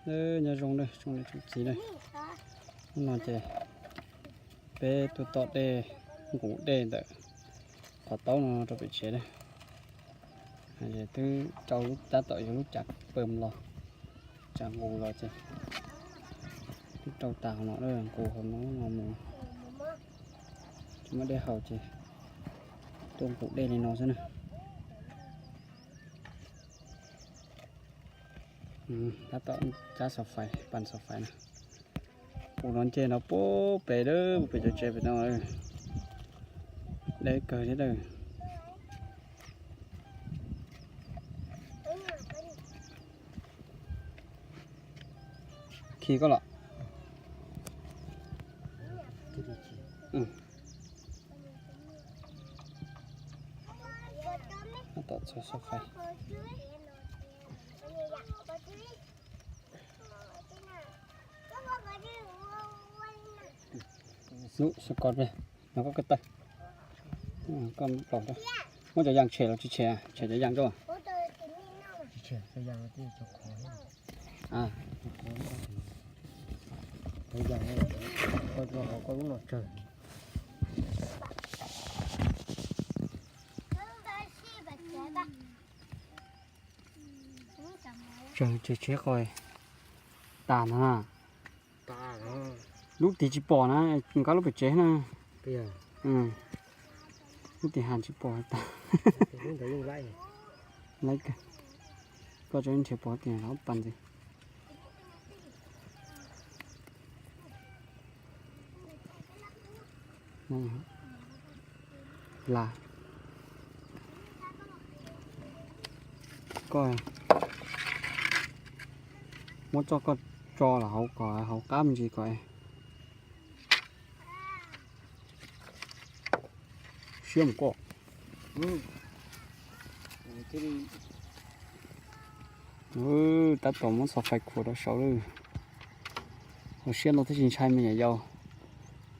Nyob zoo nawb tsoom niam tsoom txiv nawb, hnub no ces peb tuaj tom dej, nqus dej ntawm qhov taub no rau pem tsev nawb. Twb rau lub, tab tom yog lub cav pawg los, cav nqus los ces twb rau tas hauv no, nqus hauv no no mus, tsis muaj dej haus ces tuaj nqus dej li no xwb na. Tab tom cab xov fais, pas xov fais na. Ua no nce no puag pem lawm, puag pem cov tsev pem no, deb kawg thiab lawm. Khi koj los. Tab tom txhua xov fais. Lub xov kos no koj koj tawg, koj plaus. Muab cov yas tshem los tsis tshem? Tshem cov yas rau. Tsawg tsawg tsheb qhov tas ntag na. Lub tid tsis pom na, nkag lub pem tsev na. Lub tid has tsis pom tas. Laib kawg. Koj tso nrhiav pom tias lub pas ntxiv. Las. Koj muab txoj koj tso los hauv kom hauv qab me ntsis kom siab mus koj. Tab tom muab xov fais khuam rau saud lawm. Hauv siab no twb tsis ntshai me nyuam yaus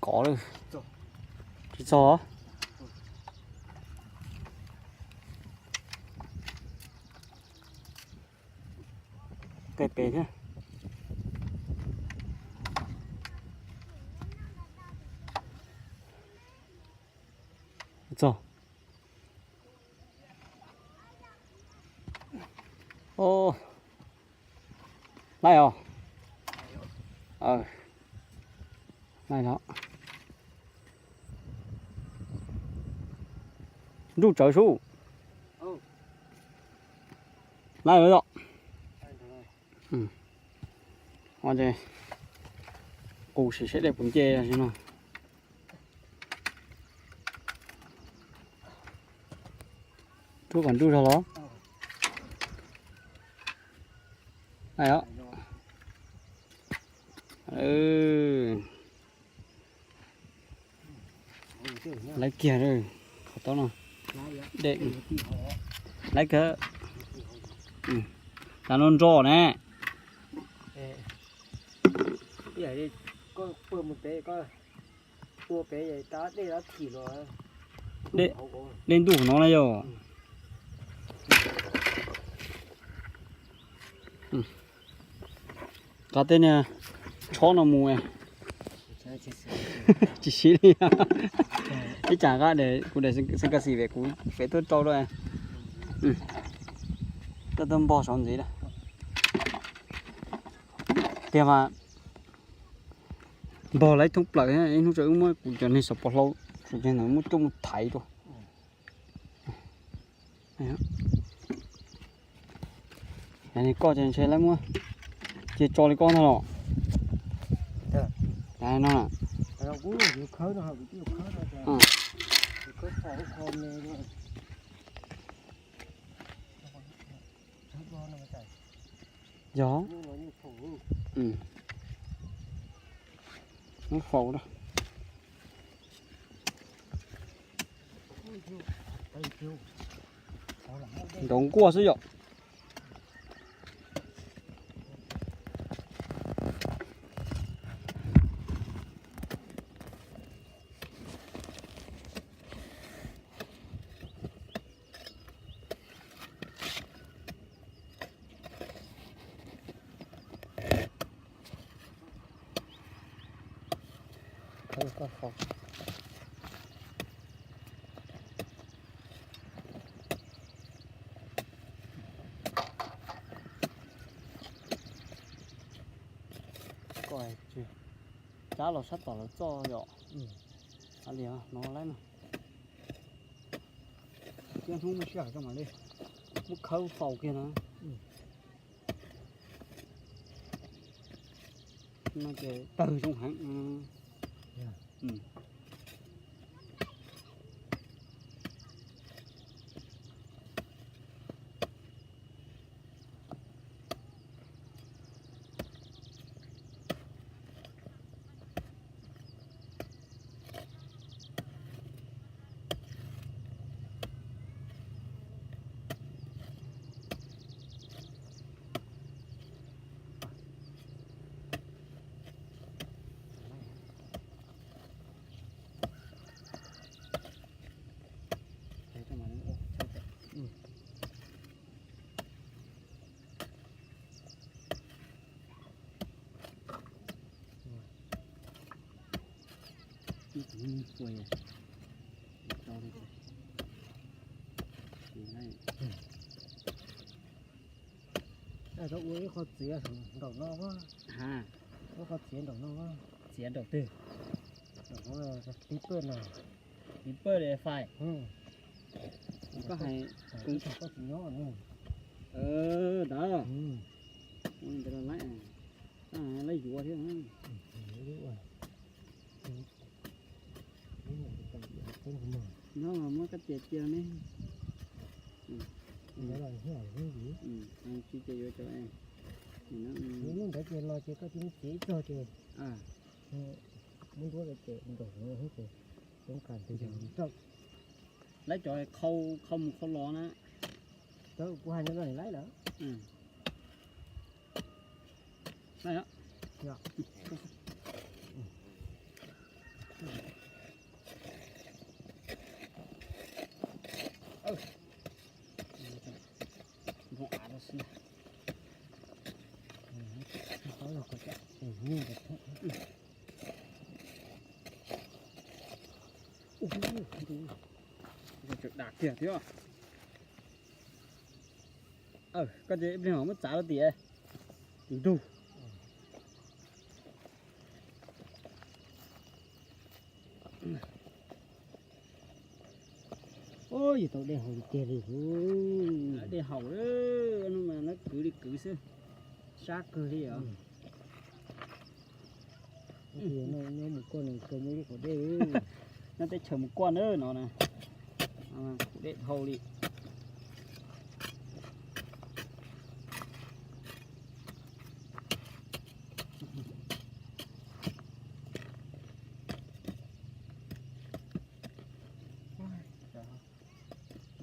kov lawm. Tsis txog. Qe pem thiab. Txog. Laij os. Laij os. Nruj tsawv sub. Laij os. Qus sim saib dej puas nce no. Rub kom nruj zog los. Laib kiag qhov taub no. Dej. Laib kiag. Cas no nro ne. Dej ntuj no na yog. Qab tej niag tshob no mus. Tsis siv li. Ib tsam qab kuv de xeeb kas xim vem kuv fev tuaj rau lawm. Tuaj tuaj npog saud ntxiv lawm. Tiag mas npog lawv thoob plaws, ib hnub tso wb muab kuv cov neeg xov pos hlau, kuv cov neeg muab coj mus thaiv rau. Koj ces ntshe lawv muab cia tso li koj ntag los. No. Yog. Muab faus da. Nrov nkuaj xwb yom. Cab los sab tom lawv txoj yom. Li no laib no. Thiab hnub muaj sij hawm rau mam li muab khawb faus kiag na. No ces tawg zoo heev. Ua ib qho txiav nraum no, ib qho txiav nraum no, txiav nraum twg? Tib pawg no, tib pawg li fais. Koj hais, koj tsis nyob ntawd. Ntawd los laib, laib yuav thiab. Nyob muab koj tias cia ne. Tsis ces yuav cov, hnub ntawd ces los ces koj cia txiav ib txog ces muab nruab ces nkaum ces coob kawg ntawd. Laib cov khau, khau mus khau los na. Kuv hais no laib lawm. Dam kiag thiab. Koj ces ib pliag muab txav rau tim tim ntug. Yus tau dej haus tiag tiag li. Dej haus, no mas nab kwv li kwv xwb, sab kawg li os. Nyob mus kuaj nws kawg muaj ib qhov dej. Nyob teb chaws mus kuaj na no na, qhov dej dhau li.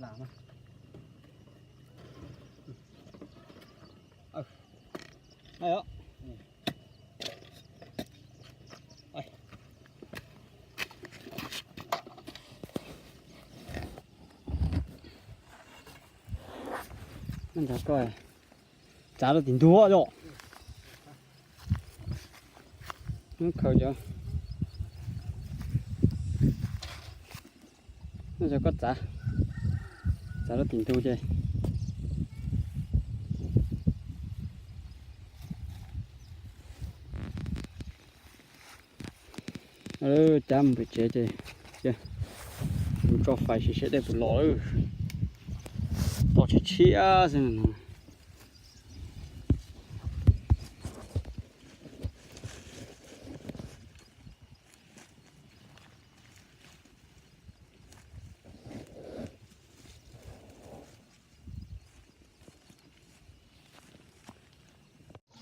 Lam na. Ntawd koj txav rau tim ntug yom. Khaws cov, no cov koj txav, txav rau tim ntug ces cab mus pem tsev ces mus tso fais sim seb dej puas los. Toj tshiab tshiab xwb no.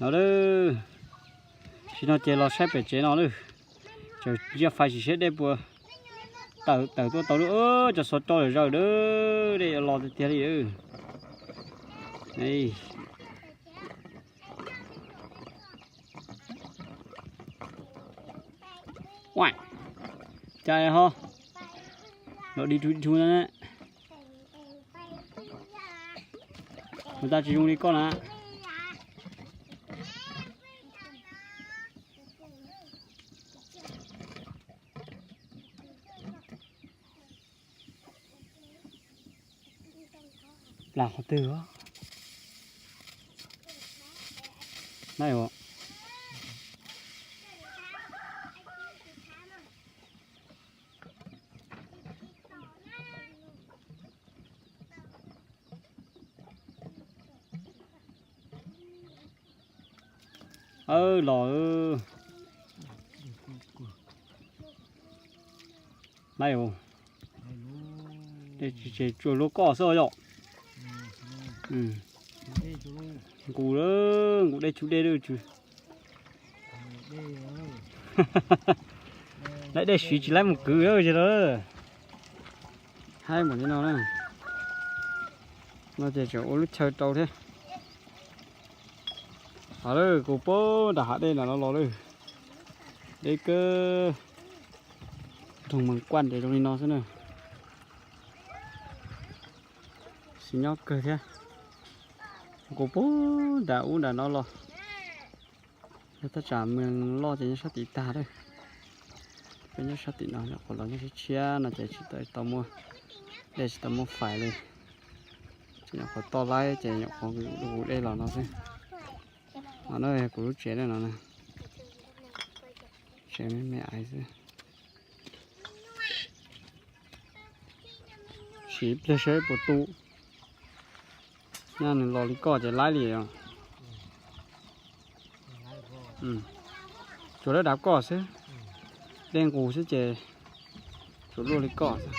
No lawm, sim no ces los saib pem tsev no lawm. Tseem ntsia fais sim seb dej puas tawm, tawm tuaj tau lawm. Cov xov coj zawm zawm lawm, dej los tiag tiag li. Cas ho los dig rhu dig rhu na. Mus tau tsis zoo li koj na. Qhov twg? Nai, los. Nai, tsis, tsuas luaj koj xwb yom. Nqus, nqus dej, tsub dej lawm tsw. Laib dej siv tsis laib mus kwv lawm ces lawm. Haib npaum li no na. No ces tseem ua lub chaw rau thiab. Hos lawm, kuv puag nram hav dej nram no los lawm. Deb kawg. Nroog Mees Kuaj ces zoo li no xwb na. Xiv nyob kawg thiab. Kuv puag nram ub nram no los. Yog thaj tsam Mees Loj ces nyob sab tim tag lawm. Peb nyob sab tim no, nyuam qhuav los nyob tshiab tshiab no ces tsis tau muaj dej, tsis tau muaj fais li. Ces nyuam qhuav toj laib ces nyuam qhuav kuv dej los no xwb. No na, kuv lub tsev no na. Tsev me me ais xwb. Siv ib pliag saib puas tu. Nyaj nws los li koj ces laib li os. Tsuas lawv dav koj xwb. Dej nqus xwb ces tsuas luaj li koj xwb.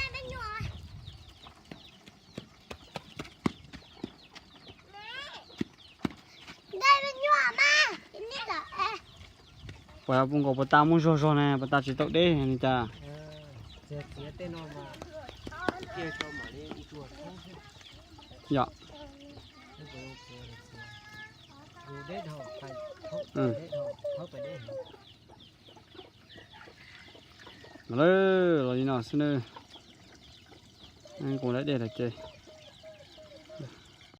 Puas, puas nkaus puas tas muaj zog zog ne, puas tas tsis tau deb li cas? Yom. Los, los li no xwb na. Nqus laib dej lawm ces